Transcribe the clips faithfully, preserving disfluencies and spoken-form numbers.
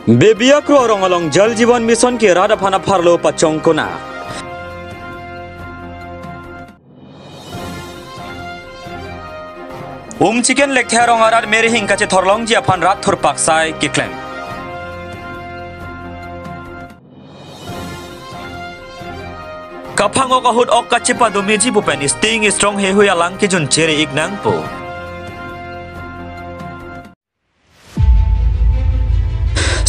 Bebia Kro arong along Jal Jeevan Mission ke rat aphan apharlo pachongkona. Umchiken Lekthe arong arat merihing kachethorlongji aphan rat thurpak sai keklem. Kaphang-ok ahut ok kachepadomeji pu pen isting istrong heihui alang kejun chere-ik nangpo.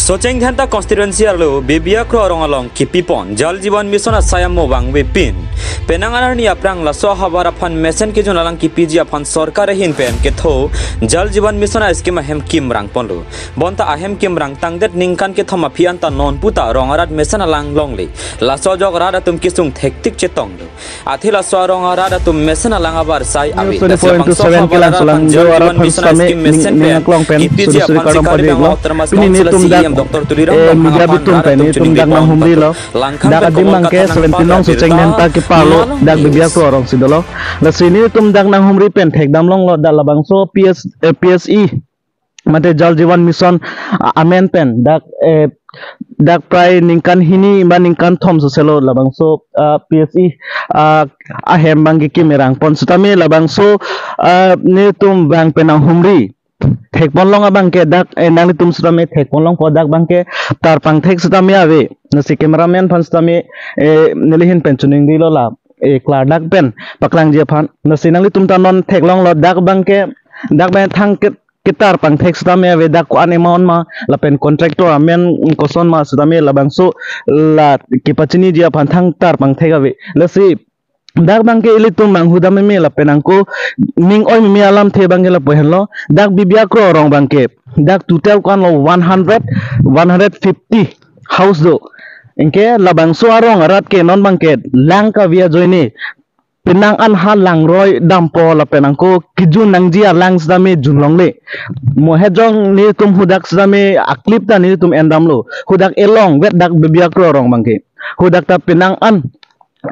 Socheng Dhenta constituency arlo Bebia Kro arong along kipipon Jal Jeevan Mission asai amo vangvepin. Penang an arni aphrang laso ahavar aphan mesen kejun alang kipiji aphan sorkar ahin pen ketho Jal Jeevan Mission a-scheme ahem kimrangponlo. Bonta ahem kimrang tangdet ningkan kethom aphi anta non puta rong arat mesen alang longle. Laso ajok rat atum kesung thektik chetonglo. Athe laso arong arat atum mesen alang abar sai ave. News twenty-four into seven kelang solang jo arat aphan sitame ning ning aklong pen suri suri kardom pajirlo. Pini netum dak, eh, media bitum pen netum dak nanghumrilo. Dak adim abangke seventeen along Socheng Dhenta keparlo dak Bebia Kro arongsi dolo. Lasi netum dak nanghumri pen thekdamlonglo dak labangso P S, eh, P S E mate Jal Jeevan Mission, ah, amen pen dak, eh, dak prai ningkan hini ba ningkan thom soselo labangso, ah, P S E, ah, ahem abangke kimirangpon sitame labangso, ah, netum abang pen nanghumri thekponlong abangke dak, eh, nanglitum sitame thekponlongpo dak abangke tarpang thek sitame ave. Lasi cameraman aphan sitame, eh, nelihin pen chuning dilo la, eh, klardak pen paklangji aphan. Lasi nanglitum ta non theklonglo dak abangke, dak abang thang ke ketarpang thek sitame ave, dak ko-an amount ma lapen contractor amen koson ma sitame labangso la kepachiniji aphan thang tarpang thek ave. Lasi dak abangke ilitum manghu dam meme lapen angko ning oi meme alamthe abangke lapu henlo. Dak Bebia Kro arong abangke dak total ko-anlo one hundred, one hundred fifty house do. Anke labangso arong arat ke non abangke lang kave ajoine penang an ha langroi dampo lapen angko kejun nangji alang sitame junlongle. Mo hejong netum hadak sitame a-clip ta netum endamlo. Hadak elongvet dak Bebia Kro arong abangke. Hadak ta penang an,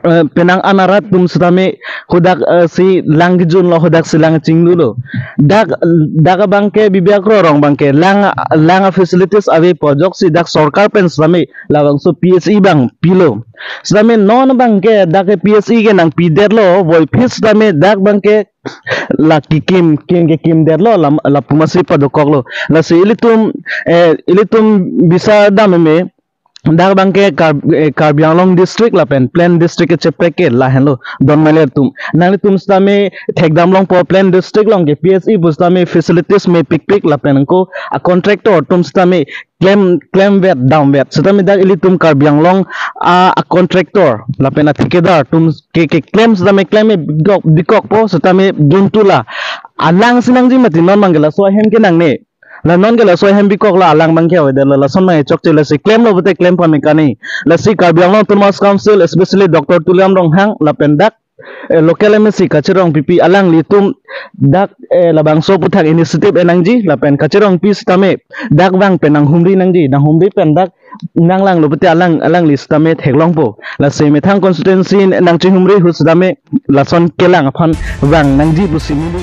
eh, penang an arat atum sitame hadak, eh, si lang kejunlo, hadak si lang chinglulo. Dak, dak abangke Bebia Kro arong abangke lang, lang a-facilities avepo ajoksi dak sorkar pen sitame labangso P S E abang pilo. Sitame non abangke dak ke P S E ke nangpidetlo, voiphit sitame dak abangke la kekim, kim kekimdetlo, lam, lapu masi padokoklo. Lasi ilitum, eh, ilitum bisa dam meme, dak abangke Kar-, eh, Karbi Anglong district lapen Plain district kecheprek ke lahenlo, don mele atum. Nanglitum sitame thekdamlongpo Plain district along ke P S E pu sitame facilities mepikpik lapen angko a-contractor atum sitame klem, klemvet damvet. Sitame dak ilitum Karbi Anglong a, a-contractor lapen a-thikadar atum ke, keklem sitame klem bikok, bikokpo sitame duntula. Alang si nangji mati non abangke laso ahem ke nangne. La non ke laso ahem bikok la alang abangke avedetlo, lason abang chokche lasi klemlo pute klem pame kani. Lasi Karbi Anglong Autonomous Council, especially Doctor Tuliram Ronghang lapen dak, eh, local M A C Kachirong Pipi alanglitum dak, eh, labangso aphuthak initiative en nangji lapen Kachirong Pipi sitame dak abang pen nanghumri nangji, nanghumri pen dak nanglanglo pute alang, alangli sitame theklongpo. Lasi methang constituency nangchihumri ahut sitame lason kelang aphan vang nangji pusi neli.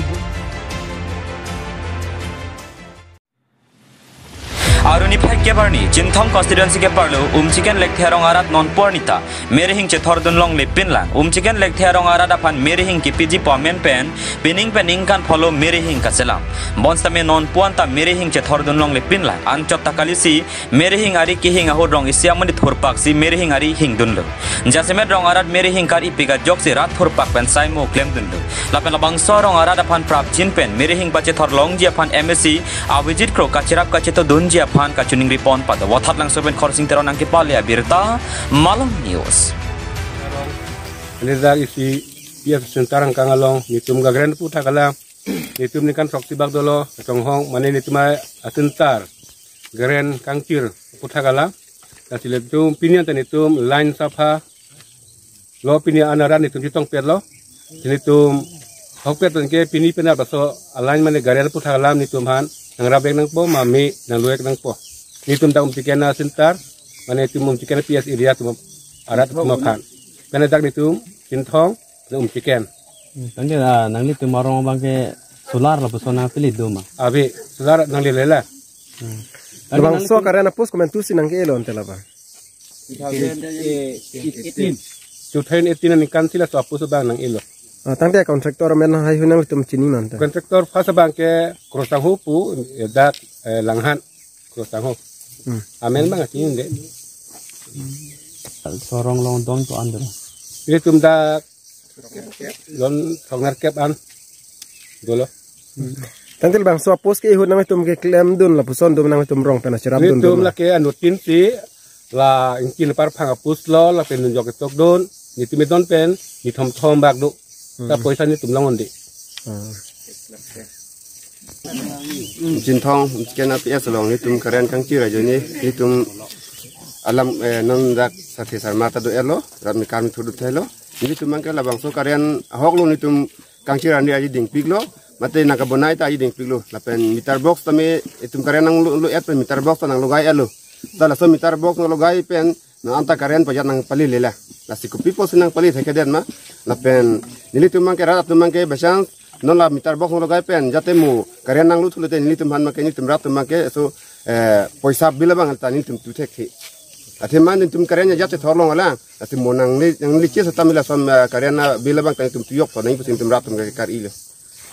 Arni phai kebarni, Chinthong constituency keparlo, Umchiken Lekthe arong arat nonpu arni ta merihing chethordunlongle pinlang. Umchiken Lekthe arong arat aphan merihing kipiji pu amen pen, pining pen ningkan pholo merihing kachelam. Bonsitame nonpu anta merihing chethordunlongle pinlang. Anchot ta kalisi, merihing ari kehing ahut rong isi amonit thurpaksi merihing ari hingdunlo. Jasemet rong arat merihing kar-ipik ajoksi rat thurpak pen sai mo klemdunlo. Lapen labangso rong arat aphan prapjin pen merihing pachethorlongji aphan M A C Abhijit Kro kacherap kachetodunji aphan kachiningripon pado. Vothatlangso pen Khorsing Teron nangkepale abirta, Malong News. Ini dak isi P F Center angkang along netum gagren aphuthak alam, netum ningkan throksi bak dolo, Tonghong, mane netum a-center gagren kangchir aphuthak alam. Lasi netum pini anta netum line sapha lo, pini an arat netum chetongpetlo. Netum hokpet anke pini pena baso a-line mane gagren aphuthak alam netum aphan nangrap-ik nangpo, mame nanglo-ik nangpo. Netum dak Umchiken a-center, mane netum Umchiken P S area atum arat atum aphan. Pena dak netum Chinthong, Umchiken. Hmm, tangke, ah, nanglitum arong abangke solar lapuson nangpili doma? Ave, solar nanglele la. Hmm. Labangso current a-post komantusi nangke-elo ante laba? Two thousand eighteen. Two thousand eighteen aningkan si laso a-post abang nang-elo. Ah, tangte contractor amen haihui nanglitum chini nonta? Contractor first abang ke Krosangho pu, eh, dak, eh, Langhan Krosangho. Hmm. Amen abang chini de. Sorong long don to andro. Ilitum dak don thongnerkep an dolo. Tangte labangso a-post ke ahut nanglitum keklemdun lapuson atum nanglitum rong pen acherapdun. Ilitum dolo. Lake anuttin si la ingkin parphang a-post lo, lapen dunjok ketok dun, nitum edon pen nithom thom bak do. Ta poisa nitum lang-un-e. Ah. Chinthong, Chikena P S along nitum current kangchir ajoine, nitum alam, eh, non dak sarthe sarmar ta do-etlo, rat mekar methur do thelo. Nitum abang ke labangso current ahok lo nitum kangchir andi aji dingpiklo, mate nangkabonai ta aji dingpiklo. Lapen meter box tame itum current nanglo, lo-et pen meter box ta nanglogai-etlo. Ta laso meter box nanglogai pen non anta current pajat nangpali lela. Lasi kopi pusi nangpali thekthedet ma. Lapen nelitum abang ke rat atum abang ke by chance non la meter box nanglogai pen jate mo current nanglut thule te nelitum aphan abang ke nelitum rat atum abang ke so, eh, poisa bill abang ta nelitum tu thekthe. Athema nelitum current ajat chethor long alang. Lasi mo nangli, nangli chesa tamila som, eh, current a-bill abang ta nelitum tu yok to nang pusi nelitum rat atum ke kar-ilo.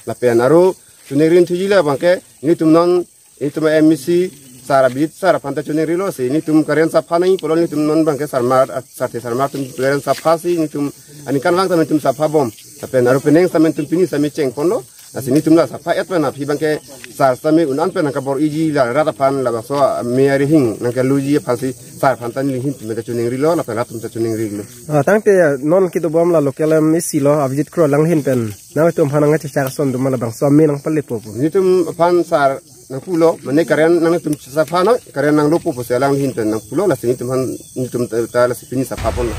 Lapen aro choningri thuji labang ke nelitum non itum M E C sar Abhijit sar aphan ta choningrilo si nelitum current sapha nangji pulo nelitum non abang ke sarmar, ah, sarthe sarmar atum current sapha si nelitum aningkanvang ta nelitum sapha bom. Lapen aro penang sitame nelitum pini sitame chengponlo. Lasi nelitum la sapha-et pen aphi abang ke sar sitame un-an pen nangkabor-iji la rat aphan labangso, ah, me arihing nangkeluji aphan si sar aphan ta neli ahin atum ta choningrilo lapen rat atum ta choningrilo. Ah, tangte non kedobom la local M E C lo Abhijit Kro alang ahin pen nangtum aphan nangchechak ason atum labangso me nangpalepo pu? Nelitum aphan sar nangpulo, mane current nangtum sapha noi, current nanglopo pusi alang ahin pen nangpulo, lasi nelitum aphan nelitum ta, ta lasi pini sapha ponlo.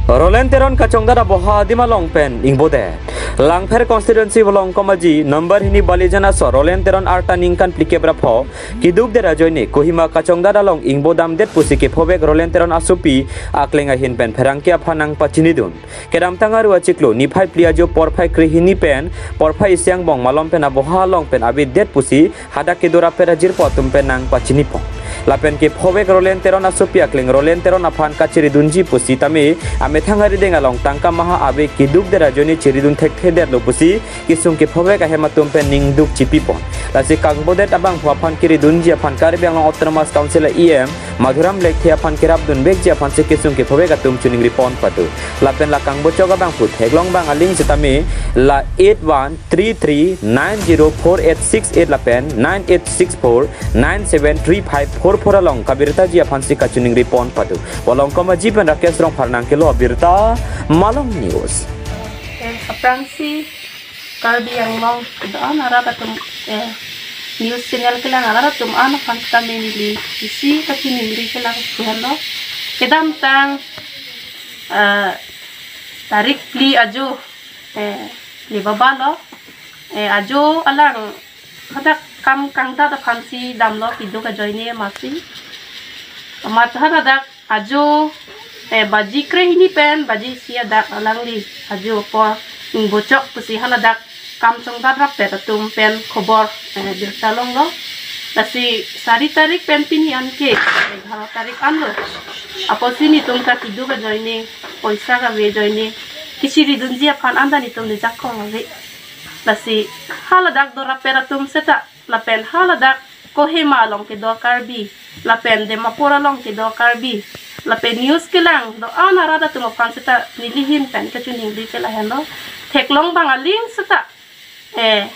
Roland Teron kachongdat aboha adim along pen ingbodet. Langpher constituency Volongkom Aji number hini Balijan aso Roland Teron arta ningkan phlikep ra pho keduk det ajoine Kohima kachongdat along ingbodamdet pusi kephovek Roland Teron asopi akleng ahin pen pherangke aphan nangpachinidun. Kedamtang aru achiklo niphai phli ajo porphai krehini pen porphai isi angbong malom pen aboha along pen avedet pusi hadak kedo rapet ajirpo atum pen nangpachinipon. Lapen kephovek Roland Teron asopi akleng Roland Teron aphan kachiridunji pusitame amethang arideng along tangka maha ave keduk det ajoine chiridun thekthedetlo pusi kesung kephovek ahem atum pen ningduk chipipon. Lasi kangbodet abangphu aphan kiridunji aphan Karbi Anglong Autonomous Council E M Madhuram Lekthe aphan kerapdun vekji aphansi kesung kephovek atum choningripon pado. Lapen la kangbochok abangphu theklong abang aling sitame la eight one three three nine zero four eight six eight lapen nine eight six four nine seven three five four four along kabirtaji aphansi kachoningripon pado. Volongkom Aji pen Rakesh Rongphar nangkelo abirta Malong News. Eh, aphrangsi Karbi Anglong kedo-an arat atum, eh, news channel kelang arat atum an aphan kami neli isi kachiningri kelang kuhan lo. Kedamtang, eh, tarik phli ajo, eh, le baba lo, eh, ajo alang hadak kam kangdat aphansi damlo keduk ajoine masi. Amat hadak ajo, eh, baji krehini pen baji isi adak alangli ajo apor ingbochok pusi haladak kam chongdat rapet atum pen khobor, eh, birta longlo. Lasi sari tarik pen pini anke, eh, egharo tarik anlo. Apotsi netum ta keduk ajoine, poisa kave ajoine, kachiridunji aphan anta netum nejakong ave. Lasi haladak do rapet atum seta lapen haladak Kohima along kedo Karbi, lapen Dimapur along kedo Karbi, lapen news kelang do-an arat atum aphan seta neli ahin pen kachiningri ke lahenlo. Theklong abang aling seta, eh,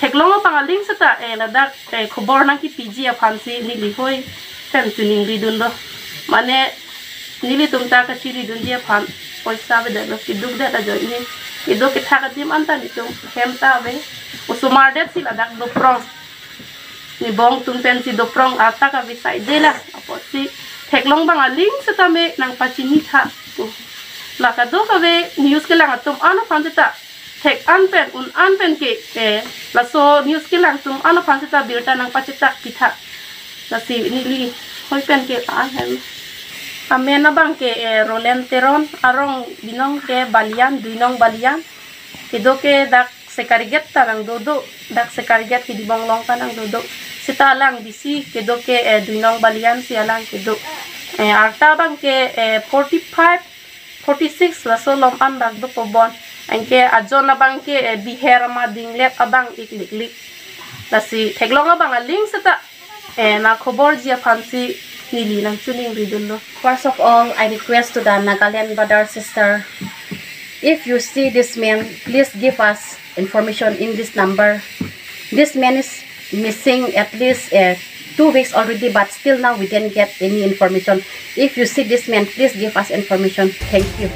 theklong abang aling seta, eh, ladak, eh, khobor nangkipiji aphansi neli hoi pen chiningridunlo. Mane nelitum ta kachiridunji aphan poisa avedetlo, keduk det ajoine. Keduk kethak adim anta netum hem ta ave. Osomar detsi ladak doprong. Nibong atum pensi doprong arta kave saidela. Apotsi theklong abang aling setame nangpachinitha. La kadokave news kelang atum an aphan seta thek an pen, un an pen ke, eh, laso news kelang atum an aphan seta birta nangpachetak pitha. Lasi neli hoi pen ke ahem. Amen abang ke, eh, Roland Teron, arong binong ke Balian, Duinong Balian. Kedo ke dak Secretariat ta nangdodo, dak Secretariat Kedibong along ta nangdodo. Seta alang D C kedo ke, eh, Duinong Balian si alang kedo. Eh, arta abang ke, eh, forty-five, forty-six laso along an dak dopo bon. Anke ajon abang ke, eh, biher ama dinglet abang ik liklik. Lasi theklong abang aling seta, eh, nangkhoborji aphansi neli nangchiningridunlo. First of all, I request to the Nagaland brother sister, if you see this man, please give us information in this number. This man is missing at least, uh, two weeks already, but still now we didn't get any information. If you see this man, please give us information. Thank you.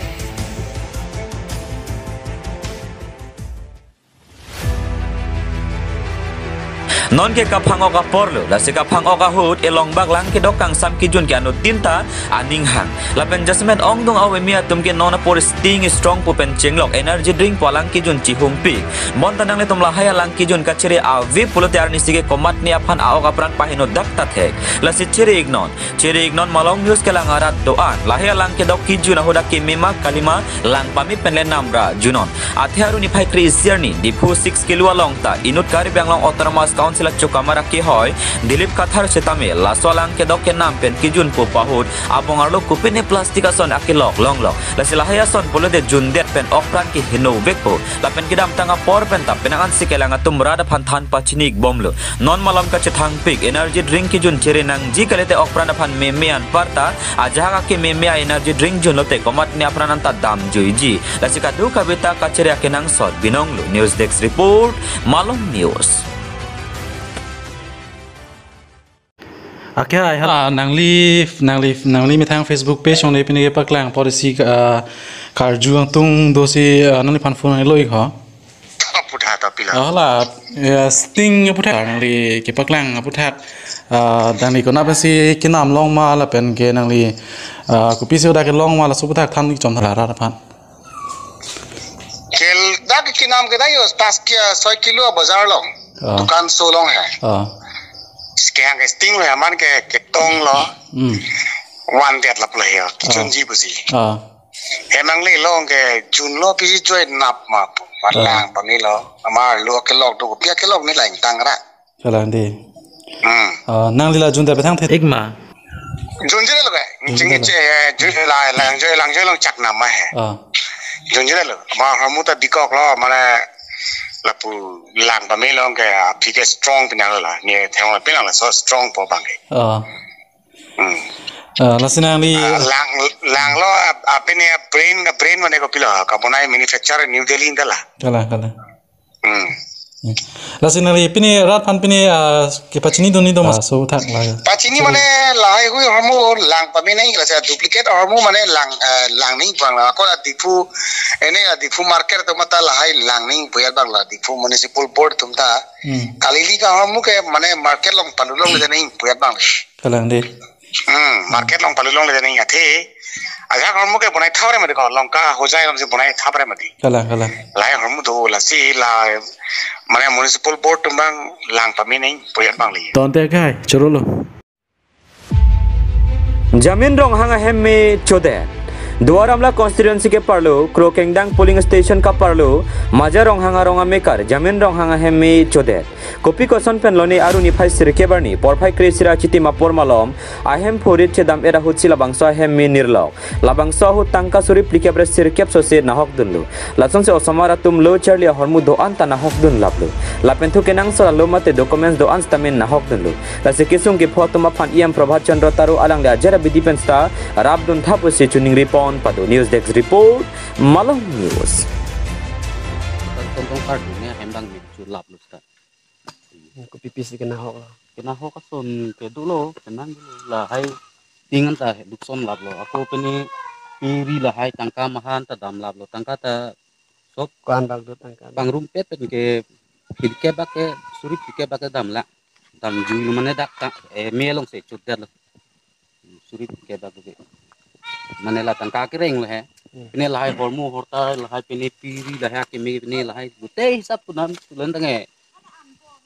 Non ke kaphang-ok aporlo, lasi kaphang-ok ahut elong bak lang kedok kangsam kejun ke anuttin ta aning hang. Lapen jasemet ongdung awemi atum ke non apor Sting Strong pu pen chenglok energy drink pu alang kejun chihumpi. Bonta nanglitum lahai alang kejun kachere ave pulote arnisi ke komatne aphan a-ok apran paheno dak ta thek. Lasi chere iknon. Chere iknon Malong News kelang arat do-an. Lahai alang kedok kejun ahut akeme ma kalima lang pame pen le namra junon. Athe arni phai kre-isi arni Diphu six kilo along ta inut Karbi Anglong Autonomous Council achokamar akehoi Dilip Kathar setame laso alang kedok kenam pen kejun pu pu ahut abong arlo kopine plastic ason akelok longlok. Lasi lahai ason pulote jundet pen okpran keheno vekpo. Lapen kedamtang apor pen ta penang ansi kelang atum rat aphan than pachini-ik bomlo. Non malom kachethangpik energy drink kejun chere nangji kalite okpran aphan meme anparta ajahak akememe a-energy drink junlote komatne apran anta damjuiji. Lasi kadokave ta kachere akenangsot binonglo. News Desk Report, Malong News. Akhai hal. Ah, nangli nangli nangli methang Facebook page along pini kepaklang policy, ah, karju angtung dosi, ah, nangliphan phone nanglo-ik ho. Aputhak apilo. Ah, la, ya, Sting aputhak nangli kepaklang aputhak, ah, nangli konat pensi kenam long ma lapen ke nangli, ah, kopisi hadak kelong ma laso aputhak than-ik chom tha rat aphan. Kel dak kenam ke dak yo pas ke soi kilo bazar long. Ah. Dukan so long he. Ah. Kehang ke Sting lo he, aman ke ketong lo. Hmm. One that lap lo he. Kichun ji busi. Ah. Hemang le long ke junlo pisi joi nap ma pu. Ah. Lang pamelo. Ama lo kelok do, pia kelok ni lang tang ra. Kalang dei. Hmm. Ah, nangli la jundet pethang the-ik ma? Junjile lo ke. Junjile lo. Ching che, eh, ju-, la, langjoi, langjoi along chak nam ma he. Ah. Junjile lo. Ma hormu ta bikok lo, mane lapu lang pamelo ke, ah, aphi ke strong pinang lo la. Ni theng lo pinang lo, so strong po bang ke. Ah. Hmm. Ah, lasi nangli, ah, lang, lang lo, ap-, apini brain, brain mane kopilo, kabonai manufacture New Delhi ta la. Kalang, kalang. Hmm. Lasi nangli pini rat aphan pini, ah, kepachinidun ni do ma, ah, laso aputhak la. Pachini mane lahai hui hormu lang pamenei, lasi duplicate hormu mane lang, eh, lang ning pang la. Ako la Diphu, ene la Diphu market atum ta lahai lang ning pu-et bang la, Diphu Municipal Board atum ta. Hmm. Kalili kahormu ke mane market along palulong le ning pu-et bang le. Kalang dei. Hmm, market along palulong le ning athe. Ajahak hormu ke bonai thap re mati ko, Lanka Hojai along si bonai thap re mati. Kalang, kalang. Lahai hormu do lasi la mane Municipal Board atum bang lang pamenei pu-et bang le. Tonte kai, chorolo. Jamin Ronghang ahem me chodet. Duar Amla constituency ke parlo, Krokengdang polling station ka parlo, Maja Ronghang arong amekar, Jamin Ronghang ahem me chodet. Kopi koson pen lone arni phai sirkep arni, porphai kre-isi ra chitim apor malom, ahem phorit chedam-et ahut si labangso ahem me nirlok. Labangso ahut tangka suri phlikep ra sirkep sose nahok dunlo. Lasonsi osomar atum lo charli ahormu do-an ta nahok dun laplo. Lapen thu kenangsot alo mate documents do-an sitame nahok dunlo. Lasi kesung kepho atum aphan E M Prabhat Chandra Taro alangli ajat abidi pen sita rapdun tha pusi choningri pon pado. News Desk Report, Malong News. Tongtong kardun ne hem dang me chu laplo sita. Kopi pisi kenahok lo. Kenahok ason kedo lo, kenang lo, lahai ping an ta dukson laplo. Ako pini piri lahai tangka mahan ta dam laplo. Tangka ta sop ko-an bak do tangka. Pangrumpet pen ke phlikep bak ke, suri phlikep bak ke dam la. Damjuilo mane dak ta, eh, me along si chotdetlo. Suri phlikep bak ke. Mane la tangka kereng lo he. Hmm. Pini lahai hormu horta, lahai pini piri, lahai akeme pini lahai gutei hisap punam sulen tange.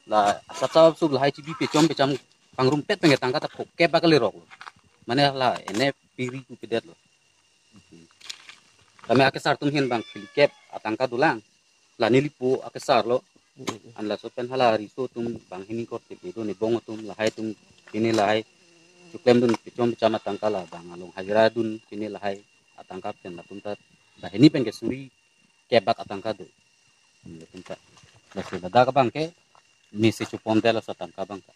La asap sap sup lahai chibi pechom pecham pangrumpet tange tangka ta phlikep bak le rok lo. Mane la ene piri pu pedetlo. Tame akesar atum ahin bang phlikep atangka dolang. la nelipo akesar lo. An laso pen hala riso atum banghini korte pe do, ne bong atum lahai atum pini lahai chuklemdun pechom pecham atangka, la bang along hajira dun pini lahai atangka pen latum ta banghini pen ke suri kebak atangka do. Hmm, latum ta. Lasi ladak abang ke misi chupon de laso atangka abang ta.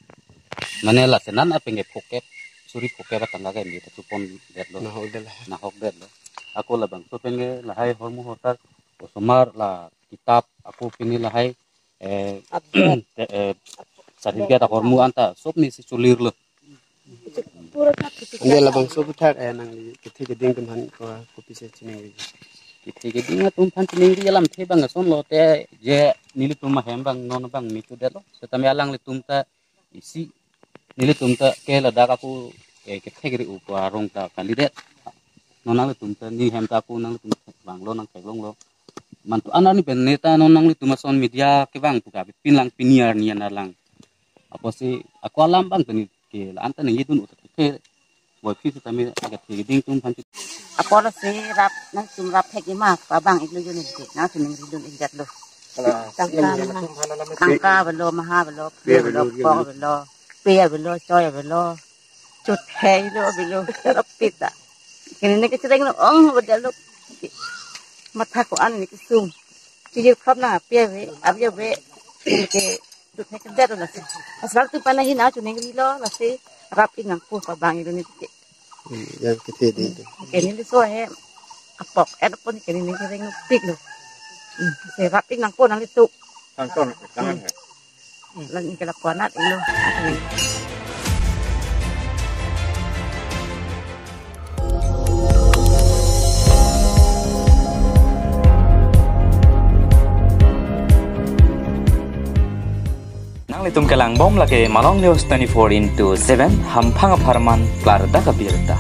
Mane lasi nan apeng ke phokep, suri phokep atangka ke misi chupon det lo. Nahok det lo. Nahok det lo. Ako labangso pen ke lahai hormu hotar osomar la kitap ako pini lahai, eh, te-, eh, certificate ahormu anta sob misi chulir lo. Ande labangso aputhak, eh, nangli kethe keding atum aphan ko, kopisi chiningri? Kethe keding atum aphan chiningri alamthe abang ason lote, je nelitum ahem abang non abang mitu det lo. Setame alanglitum ta isi nelitum ta ke ladak ako, eh, kethek ri upa arong ta kalidet. Non nanglitum ta ne hem ta ako nanglitum vanglo nangtheklonglo. Mantu anan ni pen neta non nanglitum ason media kevang pu ka pin lang pini arni an lang. Apotsi ako alam abang ta ne ke la-an ta ne yedun utak ke. Boy phi setame kethe keding atum aphan chu. Apor si rap nangtum rap thek ima pabang iklo yun iklo nangchiningri dun ikdet lo. Tangka, tangka avelo, maha avelo, pe avelo, pok avelo, pe avelo, choi avelo, chot hei lo avelo, rapit ta. Kene ne kecheleng lo, ong lo, dia lo. Matha ko-an ne kesung. Chijir khap na pe ave, ave ave. Ke chot hei kedet lo lasi. Asal tu pana hina chuningrilo lasi rap-ik nangpo pabang iklo ne ke. Hmm, yang kethe keding atum. Kene liso he apok et pon kene ne kereng piklo. Hmm, si rap-ik nangpo nanglitum. Tangton, tangan he. Lang ke lapuan at iklo. Nanglitum kelang bom lake Malong News twenty-four into seven, hamphang apharman klardak abirta.